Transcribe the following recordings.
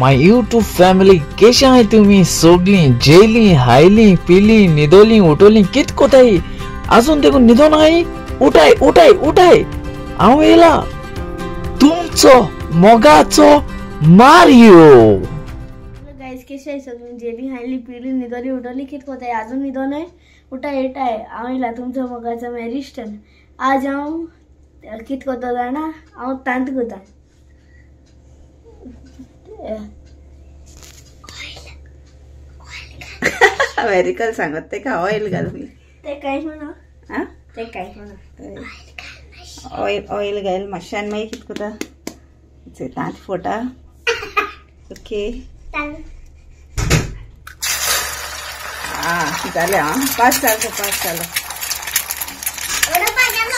My YouTube family केशे आहाय तुमी सगळीं जेली हायली पिली न्हिदोली उठोली कित कोताय आजून देखून न्हिदोन आहाय उठाय उठाय उठाय हांव येयला तुमचो मोगाचो मारियो। गायज केशे आहाय सगळीं जेली हायली पिली न्हिदोली उठोली कित कोताय आजून न्हिदोन उठाय उठाय हांव येयला तुमचो मोगाचो मॅरिस्टन। आज हांव कित कोता जाणा, हांव तांत कोता। वेरिकल सांगत ते का ऑयल घाल ते काय म्हणा ते काय म्हणा ऑयल ऑयल घाल मातशें मागीर कितें करता तांत फोटा। ओके आं जालें आं पास जालो पास जालो।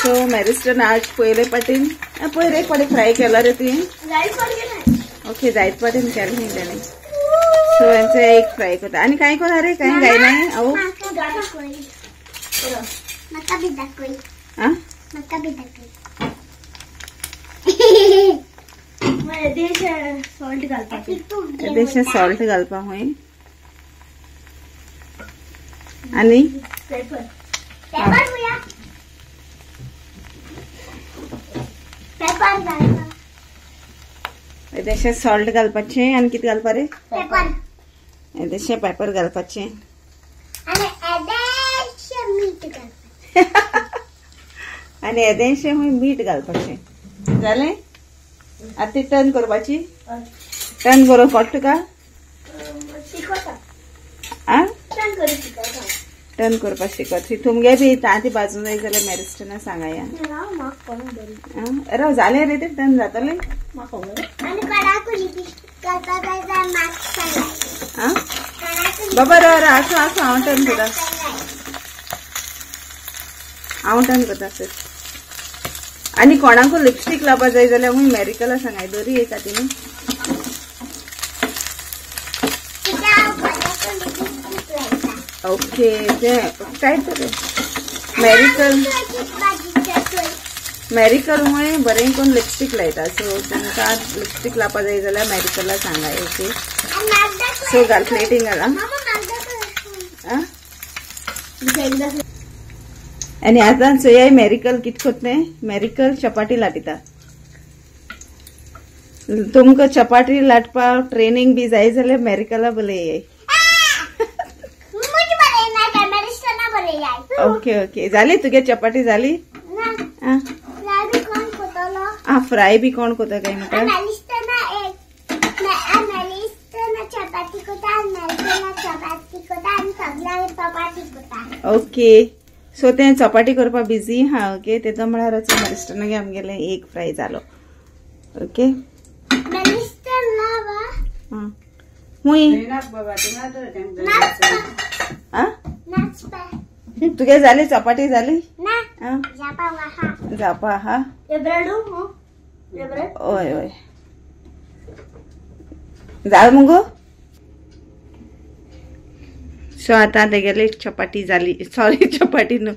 सो मॅरिस्टन आज पयले पाटीन पयर एक पाटी फ्राय केला रे तुवें। ओके जायत पाटीन केलें न्ही तेणें। सो हेंचे एक फ्राय करता आनी कांय कोता रे कांय घायना हांव येदेशें सॉल्ट घालपा हूंय आनी येदेशें सॉल्ट घालपाचें आनी कितें घालपा रे येदेशें पेपर घालपाचें आनी येदेशें हूंय मीठ घालपाचें। जालें आतां ती टर्न करपाची। टर्न करूंक कळटा तुका? आं टर्न करपाक शिकत तुमगे बी तांती बाजून जाय जाल्यार मॅरिस्टना सांगाया। राव जालें रे ते टर्न जातलें। बाबा राव राव आसूं आसूं हांव टर्न करता हांव टर्न करता सर। आनी कोणाकू लिपस्टीक लावपा जाय जाल्यार हूंय मॅरिकला सांगाय बरी एक ती न्हू। ओके ते काय तर मॅरिकल मॅरिकल मुळे बरें कोण लिपस्टीक लायता। सो तुमकां लिपस्टीक लावपा जाय जाल्यार मॅरिकला सांगाय। ओके सो घाल प्लेटींग घाला। आनी आतां चोयाय मॅरिकल कितें कोत्ता तें। मॅरिकल चपाटी लाटिता। तुमकां चपाटी लाटपाक ट्रेनिंग बी जाय जाल्यार मॅरिकला बरें येय। ओके ओके जाली तुगे चपाटी जाली? आ फ्राय बी कोण कोता काय म्हणटा? ओके सो ते चपाटी करपाक बिजी हा। ओके तेजो म्हळ्यार मॅरिस्टनागे आमगेलें एक फ्राय जालो। ओके हुंय तुगे जाली चपाटी जाली? जावपा आहा हय हय जाल मुगो। सो आतां तेगेली चपाटी जाली सॉरी चपाटी न्हू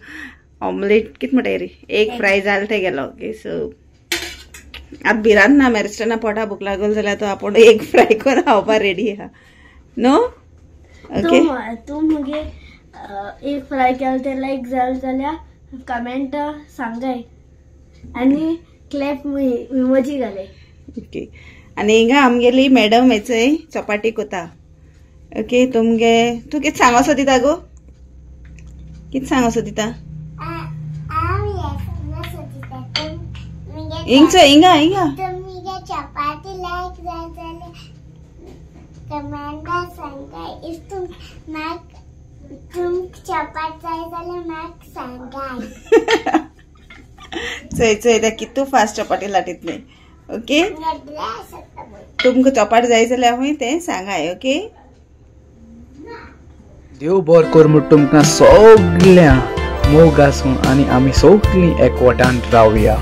ऑमलेट कितें म्हणटा रे एक फ्राय जालो तेगेलो। ओके सो आतां भिरांत ना मॅरिस्टना पोटा भूक लागल जाल्यार तो आपूण एक फ्राय करून खावपा रेडी आहा न्हू। ओके तूं मुगे एक फ्राय केलं ते लायक जालें जाल्यार कमेंट सांगाय आनी क्लॅप इमोजी घालय। ओके आनी हिंगा आमगेली मॅडम हेचय चपाटी कोता। ओके तुमगे तूं कितें सांगो सोदिता गो? कितें सांगो सोदिता? हिंगचो हिंगा हिंगा चपाती लायक जाय जाल्यार कमेंटा सांगाय। If तुम तुमकां चपाती जाय जाल्यार म्हाका सांगाय। चोय चोय ते कितू फास्ट चपाटी लाटीत न्ही। ओके तुमकां चपाटी जाय जाल्यार हूंय तें सांगाय। ओके देव बरो कर म्हूण तुमकां सगळ्यांक मोग आसूं आनी आमी सगळीं एकवटान रावया।